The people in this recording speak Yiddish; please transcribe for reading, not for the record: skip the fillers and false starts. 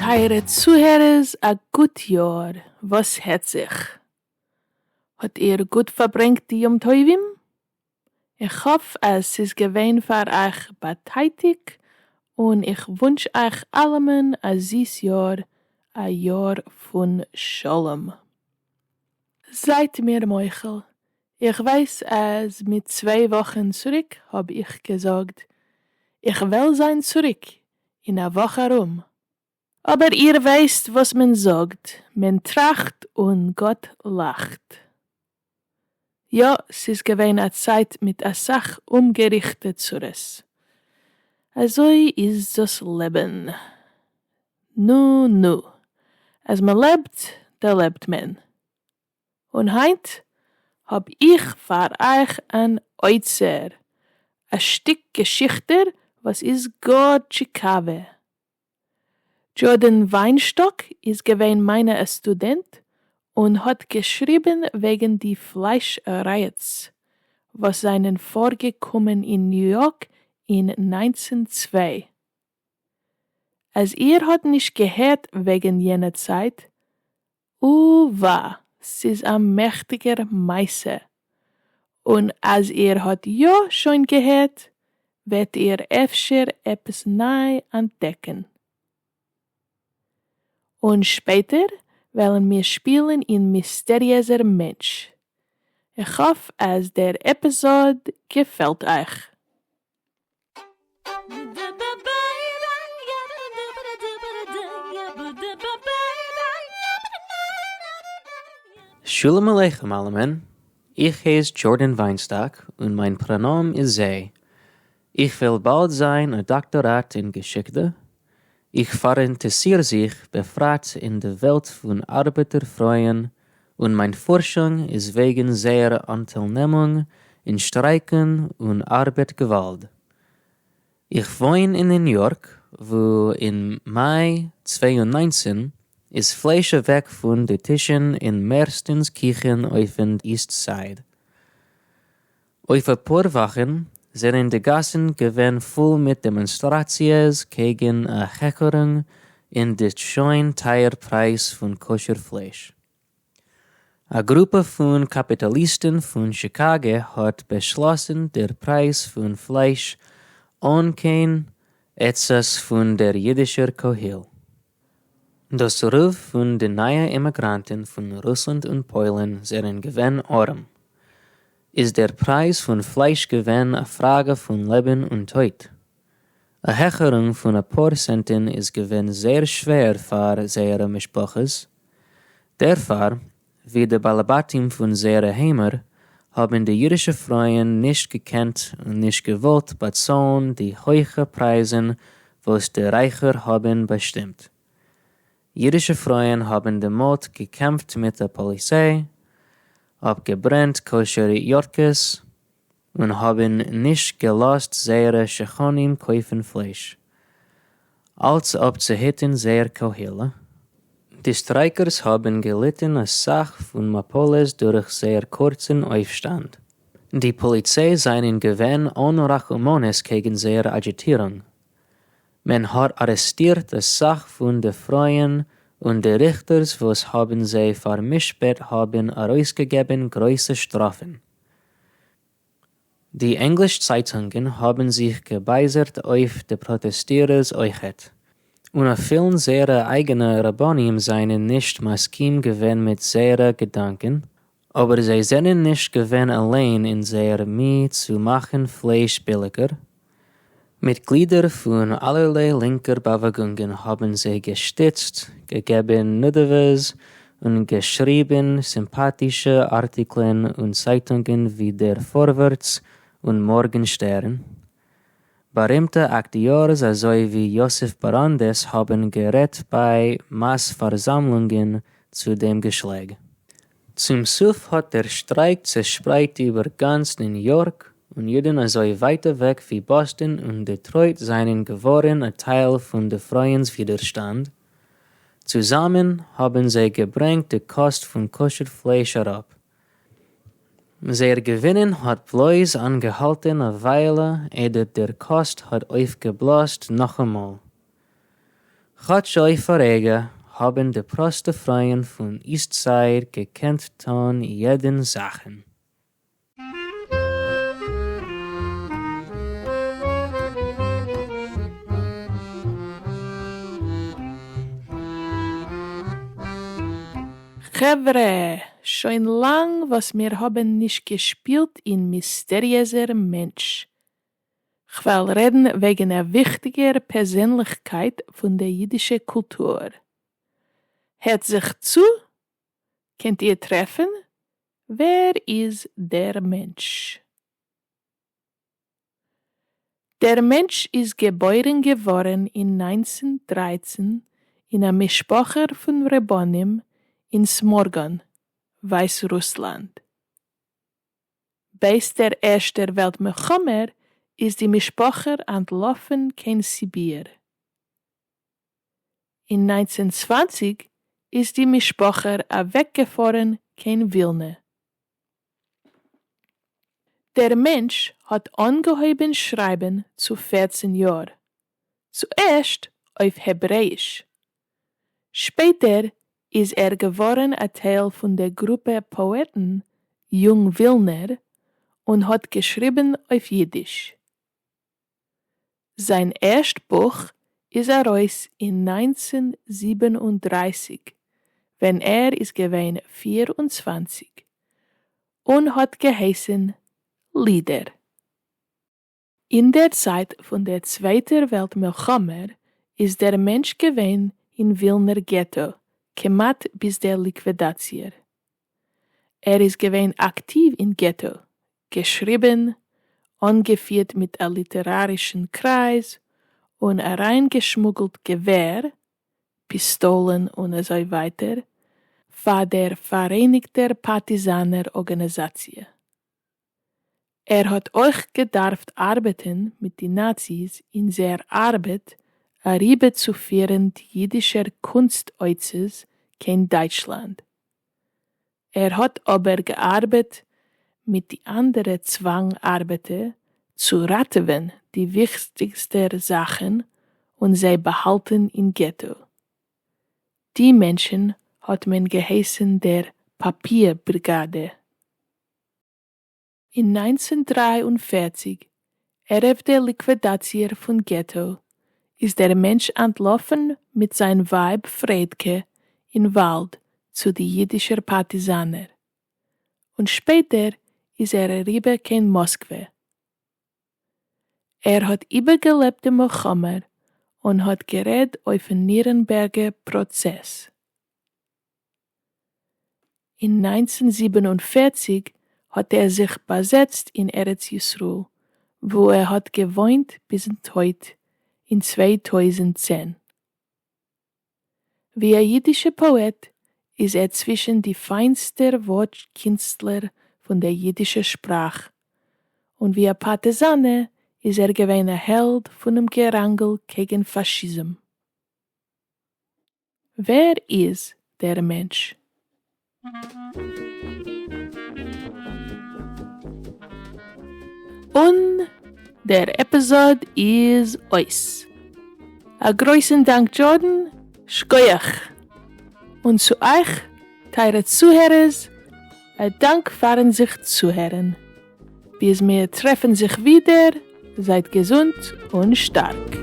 טייערע צוהערערס א גוט יאר, וואס הערט זיך? האט איר גוט פארברענגט די יום טובים? איך האף אז ס'איז געווען פאר אייך באטייטיג און איך וואונטש אייך אלעמען א זיס יאר, א יאר פון שלום. זייט מיר מוחל, איך ווייס אז מיט צוויי וואכן צוריק האב איך געזאגט איך וועל זיין צוריק אין א וואך ארום, אבער איר ווייסט וואס מען זאגט, מען טראכט און גאט לאכט. יא, ס'איז געווען א צייט מיט אסאך אומגעריכטע צרות. אזוי איז דאס לעבן. נו נו. אז מען לעבט, דערלעבט מען. און היינט האב איך פאר אייך אן אוצר, א שטיק געשיכטע וואס איז גאר טשיקאווע. דזשארדען וויינשטאק איז געווען מיינע א סטודענט און האט געשריבן וועגן די פלייש riots וואס זענען פארגעקומען אין ניו יארק אין 19 צוויי. אז איר האט נישט געהערט וועגן יענע צייט, אווא, ס'איז א מעכטיגער מעשה. און אז איר האט יא שוין געהערט, וועט איר אפשר עפעס ניי אנטדעקן. און שפעטער וועלן מיר שפילן אין מיסטעריעזער מענטש. איך האף אז דער עפיזאד געפעלט אייך. שלום עליכם אלעמען, איך הייס דזשארדען וויינסטאק און מיין פראנאם איז זיי. איך וועל באלד זיין א דאקטאראט אין געשיקטע. איך פאראינטערסיר זיך בפרט אין די וועלט פון ארבעטער פרויען און מיין פארשונג איז וועגן זייער אנטיילנעמונג אין שטרייקן און ארבעט געוואלד. איך וואוין אין ניו יארק וואו אין מאי 92 איז פלייש אוועק פון די טישן אין מערסטנס קיכן אויפן East Side. אויף אפאר וואכן זענען די גאסן געווען פול מיט דעמאנסטראציעס קעגן א העכערונג אין די שוין טייער פרייז פון כשר פלייש. א גרופע פון קאפיטאליסטן פון שיקאגע האט באשלאסן דער פרייז פון פלייש אן קיין עצות פון דער אידישער קהיל. דאס רוב פון די נייע אימיגראנטן פון רוסלאנד און פוילן זענען געווען ארעם. איז דער פרייז פון פלייש געווען א פראגע פון לעבן און טויט. א העכערונג פון אפאר סענטן איז געווען זייער שווער פאר זייערע משפחות. דערפאר, ווי די באלעבאטים פון זייערע היימער, האבן די אידישע פרויען נישט געקענט און נישט געוואלט באצאלן די הויכע פרייזן וואס די רייכער האבן באשטימט. אידישע פרויען האבן דעמאלט געקעמפט מיט די פאליציי, אפגעברענט כשר'ע יאטקעס, און האבן נישט געלאזט זייערע שכנים קויפן פלייש, אלץ אפצוהיטן זייער קהילה. די סטרייקערס האבן געליטן אסאך פון מפלות דורך זייער קורצן אויפשטאנד. די פאליציי זענען געווען אן רחמנות קעגן זייער אדזשיטירונג. מען האט ארעסטירט אסאך פון די פרויען און די ריכטערס וואס האבן זיי פאר'משפט האבן ארויסגעגעבן גרויסע שטראפן. די ענגליש צייטונגען האבן זיך געבייזערט אויף די פראטעסטירערס אויכעט, און אפילן זייערע אייגענע רבנים זענען נישט מסכים געווען מיט זייערע געדאנקען, אבער זיי זענען נישט געווען אליין אין זייער מי צו מאכן פלייש ביליגער. מיטגלידער פון אלערליי לינקער באוועגונגען האבן זיי געשטיצט, געגעבן נדבות און געשריבן סימפאטישע ארטיקלען אין צייטונגען ווי דער פארווערטס און מארגנשטערן. בארימטע אקטיארס אזוי ווי יוסף בראנדעס האבן גערעדט ביי מאס פארזאמלונגען צו דעם געשלעג. צום סוף האט דער שטרייק צעשפרייט איבער גאנץ ניו יארק, און אידן אזוי ווייט אוועק ווי באסטאן און דעטרויט זענען געווארן א טייל פון די פרויען'ס ווידערשטאנד. צוזאמען האבן זיי געברענגט די קאסט פון כשר פלייש אראפ. זייער געווינען האט בלויז אנגעהאלטן א וויילע איידער דער קאסט האט אויפגעבלאזט נאכאמאל. כאטש אויף א רגע האבן די פראסטע פרויען פון איסט סייד געקענט טון יעדן זאכן. חברה, שוין לאנג וואס מיר האבן נישט געשפילט אין מיסטעריעזער מענטש. כ'וועל רעדן וועגן א וויכטיגער פערזענליכקייט פון דער אידישער קולטור. הערט זיך צו, קענט איר טרעפן ווער איז דער מענטש. דער מענטש איז געבוירן געווארן אין 1913 אין א משפחה פון רבנים אין סמארגאן, ווייסרוסלאנד. בעת דער ערשטער וועלט מלחמה איז די משפחה אנטלאפן קיין סיביר. אין 1920 איז די משפחה אוועקגעפארן קיין ווילנע. דער מענטש האט אנגעהויבן שרייבן צו 14 יאר, צוערשט אויף העברעאיש. שפעטער איז ער געווארן א טייל פון דער גרופע פאעטן יונג ווילנער און האט געשריבן אויף יידיש. זיין ערשט בוך איז ארויס אין 1937 ווען ער איז געווען 24 און האט געהייסן לידער. אין דער צייט פון דער צווייטער וועלט מלחמה איז דער מענטש געווען אין ווילנער געטא כמעט ביז דער ליקווידאציע. ער איז געווען אקטיוו אין געטא, געשריבן, אנגעפירט מיט א ליטערארישן קרייז, און אריינגעשמוגלט געווער, פיסטאלן און אזוי ווייטער, פאר דער פאראייניגטער פארטיזאנער ארגאניזאציע. ער האט אויך געדארפט ארבעטן מיט די נאציס אין זייער ארבעט אריבערצופירן די אידישער קונסט אוצרות קיין דייטשלאנד. ער האט אבער געארבעט מיט די אנדערע צוואנג ארבעטער צו ראטעווען די וויכטיגסטע זאכן און זיי באהאלטן אין געטא. די מענטשן האט מען געהייסן דער פאפיר בריגאדע. אין 1943, ערב דער ליקווידאציע פון געטא, איז דער מענטש אנטלאפן מיט זיין ווייב פרעדקע אין וואלד צו די אידישער פארטיזאנער, און שפעטער איז ער אריבער קיין מאסקווע. ער האט איבערגעלעבט די מלחמה און האט גערעדט אויפן נירנבערגער פראצעס. אין 1947 האט ער זיך באזעצט אין ארץ ישראל, וואו ער האט געוואוינט ביזן טויט אין 2010. ווי א אידישער פאעט איז ער צווישן די פיינסטע ווארט-קינסטלער פון דער אידישער שפראך, און ווי א פארטיזאנער איז ער געווען א העלד פונעם געראנגל קעגן פאשיזם. ווער איז דער מענטש? און דער עפיזאד איז אויס. א גרויסן דאנק דזשארדן, שקויעך! און צו אייך טייערע צוהערערס, א דאנק פארן זיך צוהערן. ביז מיר טרעפן זיך ווידער, זייט געזונט און שטארק.